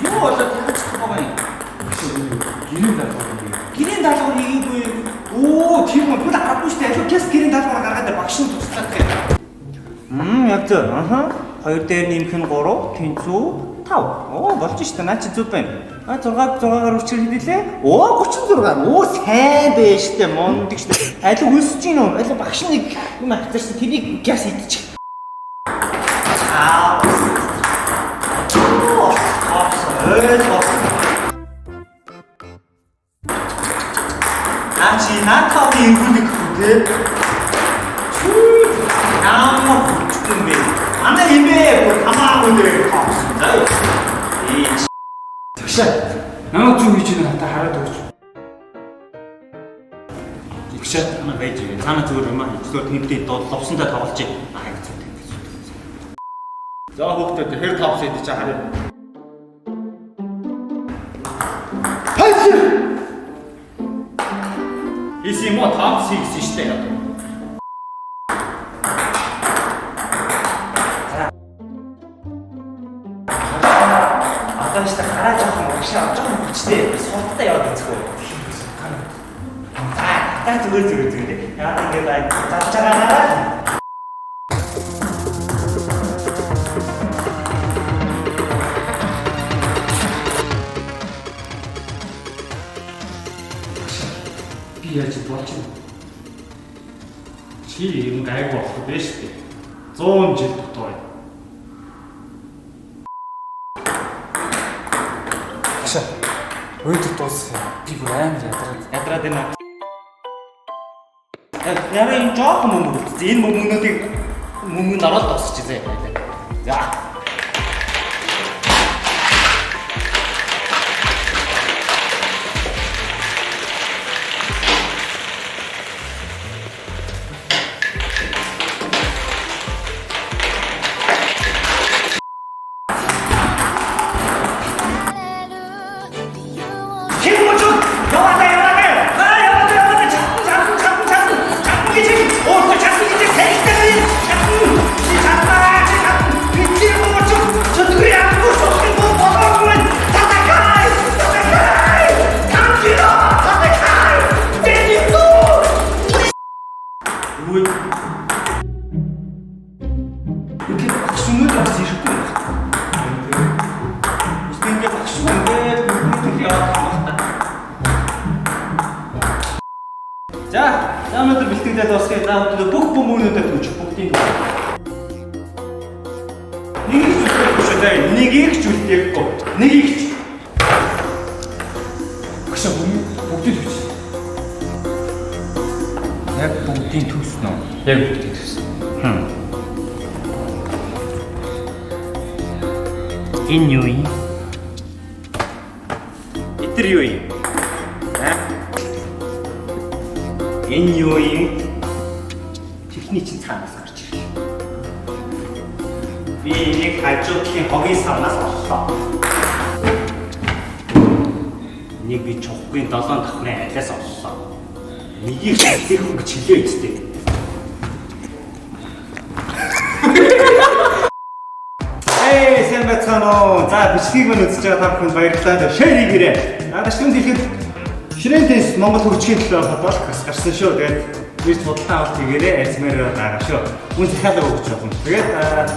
Юу болоод таачих байгаа юм? Гэрийн даалгавар хийгээгүй. Гэрийн даалгавар хийгээгүй. Оо, тийм үү. Тэгвэл аргагүй шүү дээ. Алив тест гэрийн даалгавар гаргаад багш нь туслах гэх. Яг зөв. Аха. 2 дээр нэмэх нь 3, тэнцүү 5. Оо, болж штэ. Наа чи зөв байна. А 6 6-аар үрчээр хэдэлээ? Оо, 36. Оо, сайн байна штэ. Мундаг штэ. Алив өсөж гин үү? Алив багш нэг юм авчирсан. Тэрийг гяс идчих. Аа. Ойлгосон. Наа чи наатаа эргүүлэх үү те? Ямар хүчтэй юм бэ? Манай химээ бүр хамаагүй дээр тоогсон. За юу. Ээ. Багшаа. Намайг зүг хийж байна та хараад өгч. Багшаа танаа байж байгаа. Цаана зүгээр юм аа. Зүгээр тэмдээ ловсонтой тоглож байна. Аа яг зүг тэмдээ. За хүүхдүүд хэр топ шийдэж чаа харъя. Хайр. Иси мо топ хийсэн штэ яа. Одоо штэ гараа жоохон багшаа жоохон хүчтэй суртаа яваад үзэх үү. За, та зүгээр зүгээр зүгээр. Яа ингэ бай. Залж байгаагаараа. Би яаж болж байна? Чи юм гайгүй болох вэ штэ. 100 жил дутуу байна. Багшаа. Өнөөдөр дууссан. Би бүр амар ядраад. Ядраад байна. Яра энэ жоохон мөнгө үлдсэн. Энэ мөнгөнүүдийг мөнгөнд ороод дуусчих зэ. За. 김우중 영화다 영화다 아 영화다 영화다 자꾸 자꾸 자꾸 자꾸 자꾸 이제 오또 자꾸 이제 대기때문에 자꾸 자꾸 자꾸 김우중 저 누구야 무슨 뭐 뭐라고는 타타카이 타타카이 강진호 타타카이 땡기도 왜 이렇게 багш өнөөдөр бас ирэхгүй юм байна. Ингээд багш ингээд бүгд яваад байна та. За, за өнөөдөр бэлтгэлээ дуусгая. За өнөөдөр бүх бөмбөгнүүдэд түж бүгдийг түж. Нэг их ч үлдээхгүй шүү дээ. Нэг их ч үлдээхгүй. Нэг их ч. Багшаа бүгдийг түж. Яг бүгдийг түснэ үү? Яг бүгдийг түсэн. Энэ юу юм? Эдэр юу юм? Аа? Энэ юу юм? Чихний чинь цаанаас гарч ирлээ. Би энийг хажуу талын хогийн савнаас оллоо. Энийг би чухгийн 7 давхрын айлаас оллоо. Нэгийг шилэхгүй гэж хэлээ үстэй. Эй, сайн байцгаана уу? За, бичлэгийг мань үзэж байгаа та бүхэнд баярлалаа. Share хийгээрэй. Надад шүн хэлэхэд Ширээн тест Монгол хөгжихийн төлөө холбоолох гарсан шүү. Тэгээд ирж худалдан авалт хийгээрэй. Азмаар байгаа шүү. Үн захиалга өгч болно. Тэгээд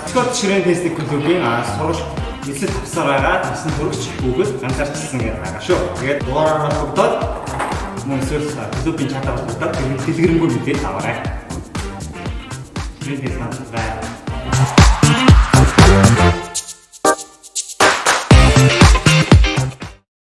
Discord Ширээн тестийн клубын сургалт нийслэл тавсаар байгаа. Тавсан төрөгч Google ганцаарчилсан гэдэг байгаа шүү. Тэгээд дугаараар холбогдоод мөн эсвэл клубын чатаар холбогдоод дэлгэрэнгүй мэдээлэл аваарай. Ширээн тест хамт бай.